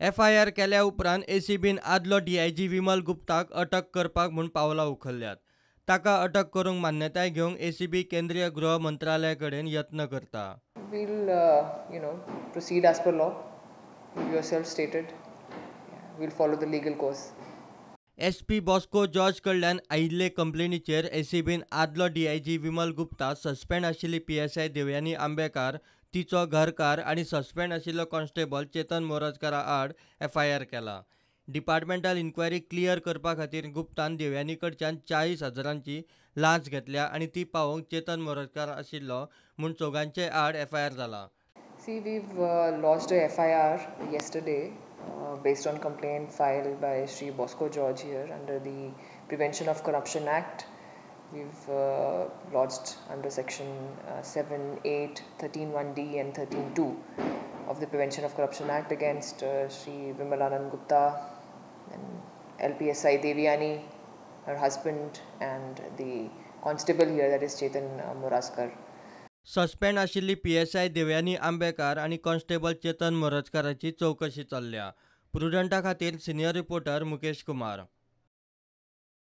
FIR केल्या उपरांत एसीबीन आदलो डीआयजी विमल गुप्ताक अटक करपाक म्हूण पावलां उखल्ल्यात. ताका अटक करूंक मान्यताय घेवंक एसीबी केंद्रीय गृह मंत्रालया कडेन यत्न करता. We'll proceed as per law. You yourself stated. We'll follow the legal course. SP Bosco George कडल्यान आयिल्ले कंप्लेनीचेर एसीबीन आदलो डीआयजी विमल गुप्ता, सस्पेंड आशिल्ली पीएसआय देवयानी आंबेकार, तिचो घरकार आनी सस्पेंड आशिल्लो कॉन्स्टेबल चेतन मोरजकारा आड एफआयआर केला. डिपार्टमेंटल इन्क्वायरी क्लियर करपा खातीर गुप्तान देवयानी कडच्यान 40,000 लांच घेतल्या आनी ती पावोवंक चेतन मोरजकार आशिल्लो म्हूण चौगांचे आड एफआयआर जाला. See, we've lodged a FIR yesterday based on complaint filed by Shri Bosco George here under the Prevention of Corruption Act. We've lodged under section 7, 8, 13(1)(d) and 13(2) of the Prevention of Corruption Act against Shri Vimalanand Gupta and LPSI Devyani, her husband, and the constable here, that is Chetan Morajkar. Suspend आशिल्ली PSI Devayani Ambekar आनी constable Chetan मोरजकाराची चवकशी चल्ल्या. प्रुडंटा खातीर senior reporter Mukesh Kumar.